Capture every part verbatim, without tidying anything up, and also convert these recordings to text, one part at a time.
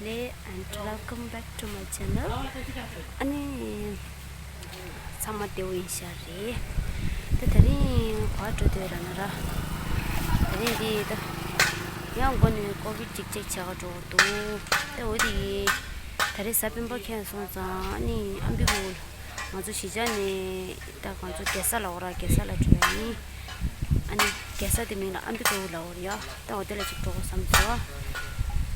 Hello and welcome back to my channel. ཨ་ནི། ཚང་མ་བདེ་པོ་ཡིན་ཤག་རེད། ད་དེ་རིང་ག་པར་འགྲོ་འདོད་ར་ན་ར། དེ་རིང་འདི་ད། ཡང་མགོ་ནས་ཀོ་བིད་ཅིག་ཅེག་བྱེད་ག་འགྲོ་འདུག་ད་འོ་དེ་ཡིན། ད་རེས་གཟའ་སྤེན་པ་ཁེལ་སོང་ཙང་ཨ་ནི་ཨམ་བི་ཀུ། ང་ཚོ་གཞིས་ཆགས་ནས་ད་ང་ཚོ་རྒྱལ་ས་ལ་འོ་ར་རྒྱལ་ས་ལ་འགྲོ་ཡ་ཡིན། ཨ་ནི་རྒྱལ་ས་དེ་མིང་ལ་ཨམ་བི་ཀུ་ལ་འོ་ར་ཡ། ད་འོ་དེ་ལ་ཅིག་འགྲོ་དགོས་བསམ་སོང་།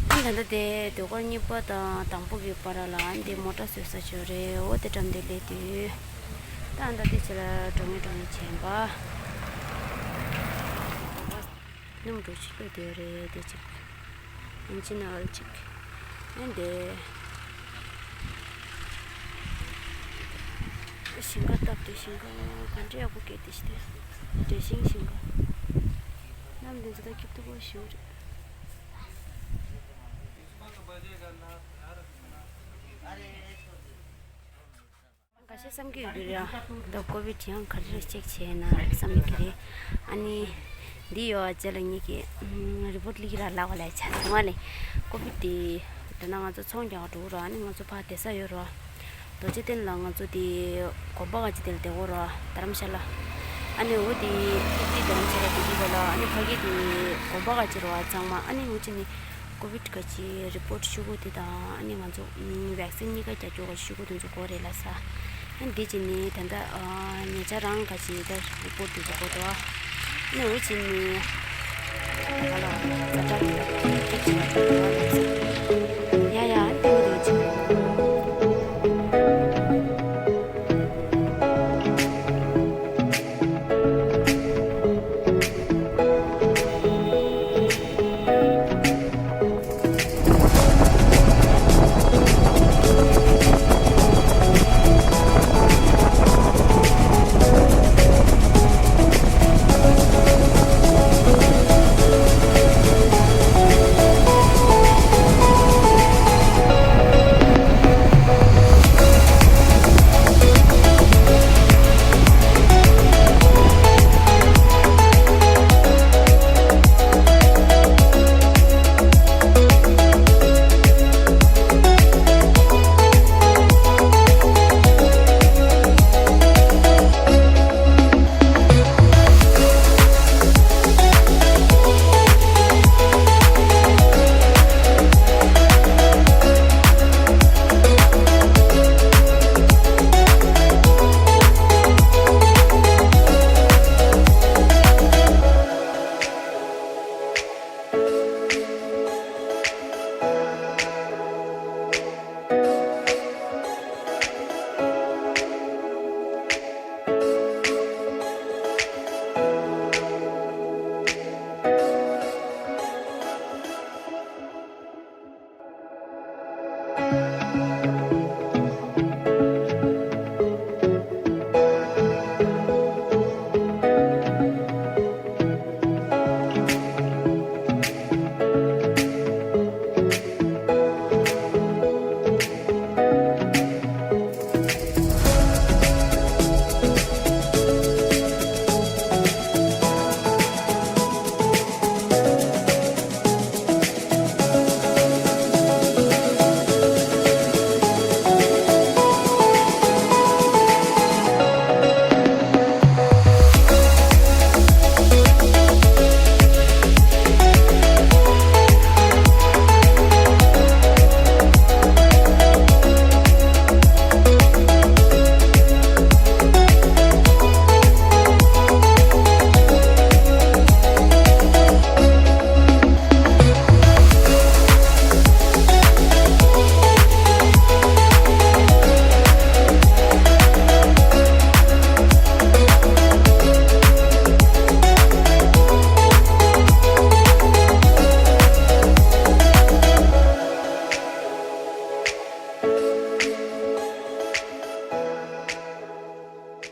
ཨ་ནི་ད་ལྟ་དེ་ཟློས་གར་གཉིས་པ་དང་དང་པོ་གི་བར་ལ་ཨ་ནི་དེ་མོ་ཊ་བཟོས་ས་ཅིག་ཡོད་རེད། འོ་དེ་འགྲམ་དེ་སླེབས་དུས། ད་ཨ་ནི་ད་དེ་ཕྱི་ལ་འགྲོ་ངེས་འགྲོ་ངེས་བྱས་པ། སྣུམ་འགྲོ་ཅིག་སླེབས་དུས་ཡོད་རེད་དེ་ཅིག་ཨིན་ཇིན་ཨོའིལ་ཅིག་ཨ་འདི། ཞིང་ཁ་བཏབ་དུས་ཞིང་ཁ་ག་འདྲ་ཡག་པོ་སྐྱེས་དེ་ཞིག་དེ། འབྲས་ཞིང་ཞིང་ཁ། གནམ་འདི་ཚོ་ད་སྐྱིད་སྡུག་པོ་ཞིག་རེད། ཁ་ཤས་བསམ་གྱི་ཡོད་རེད་ཡ། ད་ཀོ་བིད་ཡང་ག་རེ་རེ་ཅེག་བྱས་ན་བསམ་གྱི་རེད། ཨ་ནི། འདི་ཡོད་རྗེས་ལ་ངེད་ཀྱི་རི་པོར་ཊི་ལི་ཀི་ར་ལག་པ་ལས་ཆ་ཚང་བ་ལས། ཀོ་བིད་དེ། ད་ནང་ང་ཚོ་ཚོང་རྒྱག་འགྲོ་ར། ཨ་ནི་ང་ཚོ་ཕར་བསྡད་ས་ཡོད་ར། རྡོ་རྗེ་གདན་ལ་ང་ཚོ་དེ་དགོན་པ་ག་ཅིག་དེ་ལ་བསྡད་ཡོད་ར། དྷ་རམ་ཤ་ལ། ཨ་ནི་འོ་དེ་ཨིབ་ཏི་དྷ་རམ་ཤ་ལ་དེ་དུས་ལ་ཨ་ནི་ཕ་གི་དེ་དགོན་པ་ག་ཅིག་ར་བ་ཚང་མ་ཨ་ནི་འོ་ཅི་ནི། ཀོ་བིད་ག་ཅིག་རི་པོར་ཊི་ཤོག་གུ་དེ་དང་ཨ་ནི་ང་ཚོ་ཝེག་སིན་གཉིས་ཀ་རྒྱག་རྒྱུ་ག་ཤོག་གུ་དེ་ཚོ་དགོས་རེད་ལབ་ས། ཨ་ནི་དེ་བྱས་ནས་ད་ལྟ་ཉེ་ཆར་རང་ག་ཅིག་ད་རི་པོར་ཊི་དེ་ཚོ་དགོས་འདུག་ཨ་ནི་འོ་བྱས་ནས་ད་ལ་ཛ་དྲག་གི་ད་ཅིག་བྱས་པ་དེ་དགོས་ལབ་ས། ཡ་ཡ་ཨ་ནི་དེ་འོ་དེ་བྱས།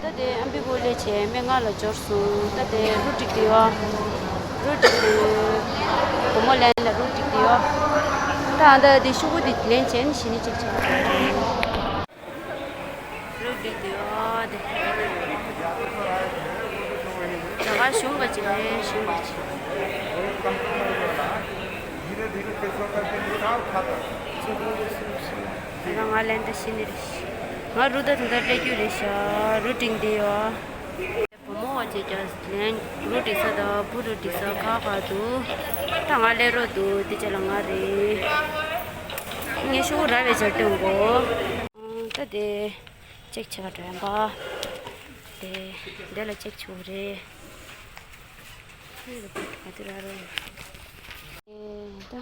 ད་དེ་ཨམ་བི་གུ་ལས་བྱས་སྨན་ཁང་ལ་འབྱོར་སོང་། ད་དེ་ལུ་སྒྲིག་དེ་ཡོད། ལུ་སྒྲིག་དེ་སྒོར་མོ་ལེན་ལ་ལུ་སྒྲིག་དེ་ཡོད། ད་ཨ་ད་དེ་ཤོག་གུ་དེ་ལེན་བྱས་ནས་ཞི་ནི་ཅིག་བྱས། ལུ་སྒྲིག་དེ་ཡོད་དེ། ད་ག་གཞུང་ག་ཅིག་རེད། གཞུང་ག་ཅིག། धीरे धीरे पेशेंट का दिमाग खाता है। ད་ང་ལན་ད་ཤི་ནི་རེད། ང་རུ་ད་ད་ལྟ་སླེབས་རྒྱུ་རེད་ཤག་རུ་སྒྲིག་འདི་ཡོད། བུ་མོ་བ་ཅེ་ཅག་ལན་རུ་སྒྲིག་ས་དང་བུ་རུ་སྒྲིག་ས་ཁག་ཁག་འདུག་ད་ང་སླེབས་རོགས་འདུག་དེ་ཅག་ལ་ང་རེད། ངས་ཤོག་ར་བའི་ཆར་སྟོན་གོ་ད་དེ་ཅེག་བྱེད་ག་འགྲོ་ཡང་པ། དེ་འདི་ལ་ཅེག་བྱེད་དགོས་རེད། ཨེ་ད།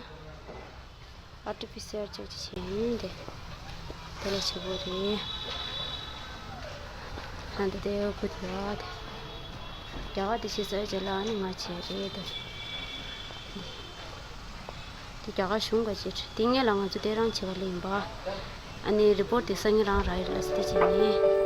ཨར་ཊི་པི་སི་ཨར་ཅེག་བྱེད་ཡིན་ཏེ། དེ་ལ་བྱེད་དགོས་རེད། ཧ་འདི་དེ་ཡོད་དགོས་དེ་བ་དེ། རྒྱ་གར་དེ་ཤེས་ས་ཅེ་ལ་ཨ་ནི་ང་བྱེད་རེད་དེ། དེ་རྒྱ་གར་གཞུང་ག་ཅེ་དེ་ངེད་ལ་ང་ཚོ་དེ་རང་བྱེད་པ་ལས་ཡིན་པ། ཨ་ནི་རི་པོར་ཊི་དེ་སང་ཉིན་རང་རག་ཡོད་ལ་སི་ཏི་བྱས་ནས།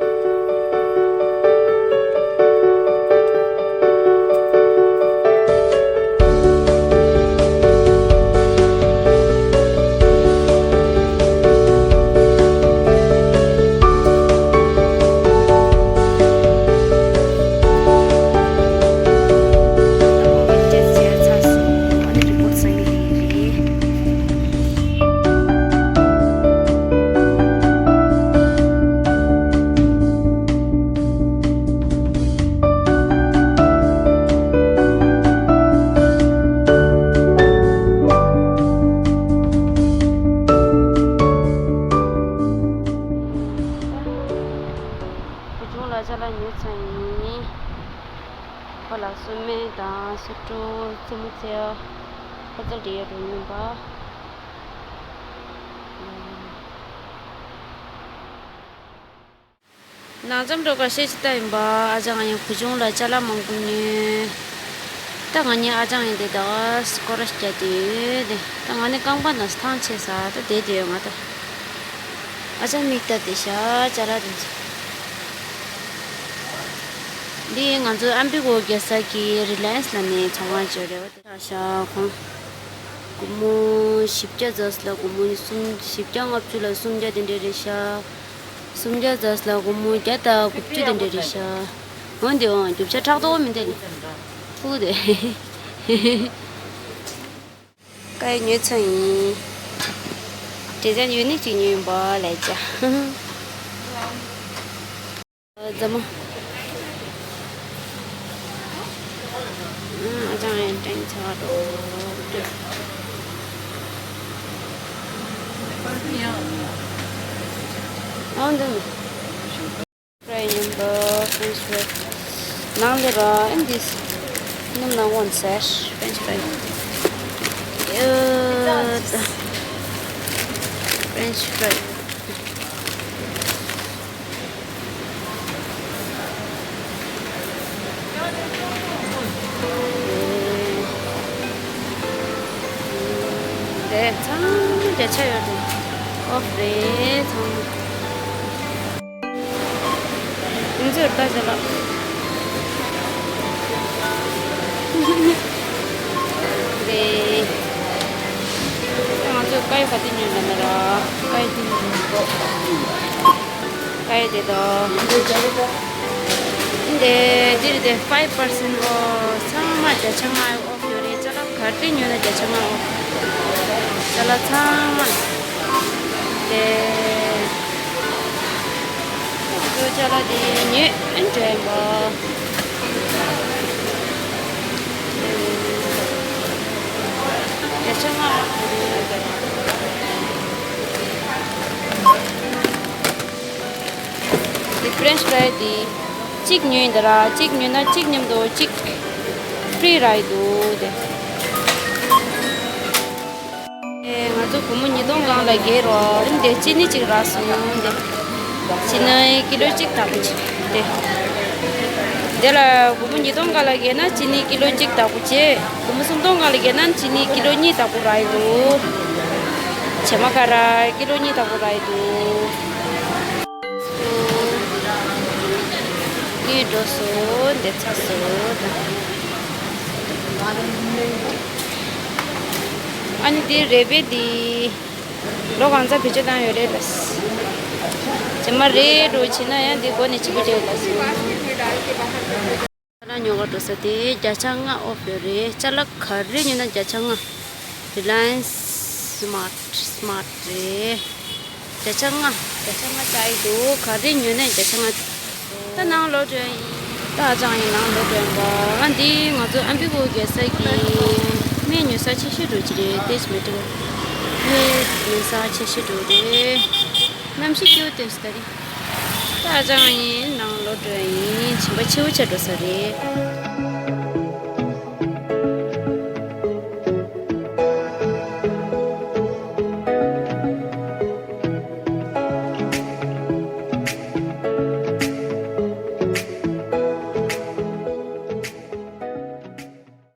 བུ་ཆུང་ལ་ཅ་ལག་ཉོས་ཚར་ཡིན། ཁོ་ལ་སོ་སྨན་དང་སོ་ཀྲུ་རྩེད་མོ་རྩེ་ཡ་ཁ་ཚ་འདྲེ་ཡ་རུ་ཡིན་པ། ནང་ལྕམ་འགྲོ་ག་ཤེད་ཅི་ལྟ་ཡིན་པ། ཨ་ཅག་ང་ཡང་བུ་ཆུང་ལ་ཅ་ལག་མང་པོ་ཉོས། ད་ང་གཉིས་ཨ་ཅག་ཡིན་དེ་ད་སྐོར་ར་རྒྱག་དེ་ཡོད་དེ། ད་ང་ནི་རྐང་པ་ནང་ཐང་ཆད་ས་ད་བསྡད་དེ་ཡོད་ང་ད། ཨ་ཅག་མིག་ལྟ་དེ་ཤ་ཅ་ལག་དེ་ཚོ། འདི་ང་ཚོ་ཨམ་པི་གོ་རྒྱལ་ས་གི་རི་ལ་ཡན་སི་ལ་ནས་ཚོང་ཁང་ཅིག་རེད་བ་དེ། ཤ་ཁོང་སྒོར་མོ་བཞི་བརྒྱ་ཙམ་ལ་སྒོར་མོ་གསུམ། བཞི་བརྒྱ་ལྔ་བཅུ་ལ་སུམ་བརྒྱ་དེ་འདྲ་རེད་ཤག་སུམ་བརྒྱ་ཙམ་ལ་སྒོར་མོ་བརྒྱ་དང་དགུ་བཅུ་དེ་འདྲ་རེད་ཤག་འོན་ཏེ་འོང་རྒྱུ་ཆ་ཕྲག་དོག་མི་འདུག་ལ། ཕུག་དེ། ཀའི་ཉོས་ཚོད་ཡིན། དྲི་ཟན་ཡོད་ནི་གཅིག་ཉོས་ཡིན་པ་ལས་ཅག་རྫ་མ། ཨ་ཅང་ཡང་དྲན་ཆ་རོ། ཨང་འདུག Fry ཡིན་པ། French fry ནང་ལ་ར་ཨིན་དིས་སྣུམ་ནང་འོན་ཟེར། French fry ཡོད། French fry དེ་ཚང་མ་བརྒྱ་ཆ་ཡོད་དེ། ཨོཕ་རེད་ཚང་མ། ང་ཚོས་ལྟ་བྱ་ལ། རེད། ང་ཚོས་ཀའི་ག་དེ་ཉོས་ལ་ན་ར། ཀའི་དེ་ཉོས་འདུག་ཀའི་དེ་དང་། འདི་འདི་རེད་དེ། five percent off། ཚང་མ་བརྒྱ་ཆ་ལྔ་ཡོད་རེད། ཅ་ལག་ག་རེ་ཉོས་ན་བརྒྱ་ཆ་ལྔ་ཡོད། ཅ་ལག་ཚང་མ་དེ། ང་ཚོ་ཅ་ལག་དེ་ཉོས་ཨེ་འདྲ་ཡིན་པ། བརྒྱ་ཆ་ལྔ་ཡོད་རེད། འདི་French fry འདི་གཅིག་ཉོས་འདི་ར། གཅིག་ཉོས་ན་གཅིག་མཉམ་དུ་གཅིག་free རག་གི་འདུག་དེ། ཨེ་ང་ཚོ་སྒོར་མོ་ཉིས་སྟོང་སྒང་ལ་བརྒལ་རོགས་རིམ་དེ་ཅི་ནི་གཅིག་རག་སོང་དེ། ཅི་ནི་ཀི་ལོ་གཅིག་དག་པོ་གཅིག་དེ། དེ་ལ་སྒོར་མོ་ཉིས་སྟོང་སྒང་ལ་བརྒལ་ན་ཅི་ནི་ཀི་ལོ་གཅིག་དག་པོ་བྱས། སྒོར་མོ་སུམ་སྟོང་སྒང་ལ་བརྒལ་ན་ཅི་ནི་ཀི་ལོ་གཉིས་དག་པོ་རག་གི་འདུག་བྱེ་མ་ཀ་ར་ཀི་ལོ་གཉིས་དག་པོ་རག་གི་འདུག་ངས་འགྲོ་སོང་། འདི་ཚར་སོང་། ཨ་ནི་འདི་རེ་བེ་འདི་ལོ་གང་ཙམ་བེད་སྤྱོད་བཏང་ཡོད་རེད་ལ། རྗེས་མ་རེད་འགྲོ་བྱེད་ན་ཡང་འདི་སྒོ་ནས་བྱེད་དགོས་བྱེད་ལ། ཅ་ལག་ཉོ་ག་འགྲོ་ས་དེ་བརྒྱ་ཆ་ལྔ་ཨོཕ་ཡོད་རེད། ཅ་ལག་ག་རེ་ཉོས་ན་བརྒྱ་ཆ་ལྔ། རི་ལ་ཡན་སི། སི་མཱརཊ་སི་མཱརཊ་རེད། བརྒྱ་ཆ་ལྔ། བརྒྱ་ཆ་ལྔ་བཅག་ཡི་འདུག་ག་རེ་ཉོས་ནས་བརྒྱ་ཆ་ལྔ། ད་ནང་ལོག་འགྲོ་ཡིན། ད་ཨ་ཅག་ཡིན་ནང་ལོག་འགྲོ་ཡིན་པ། ཨ་འདི་ང་ཚོ་ཨམ་བི་པོ་རྒྱལ་ས་གི་སྨན་ཉོ་ས་ཆེ་ཤོས་འགྲོ་གི་རེད། ཏེས་མེ་ཏོག་སྨན་ཉོ་ས་ཆེ་ཤོས་འགྲོ་རེད། གནམ་གཤིས་སྐྱིད་པོ་ཏོས་ད་རེད། ད་ཨ་ཅག་ཡིན་ནང་ལོག་འགྲོ་ཡིན། བྱིས་པ་ཆེ་བོ་ཆགས་འགྲོ་ས་རེད།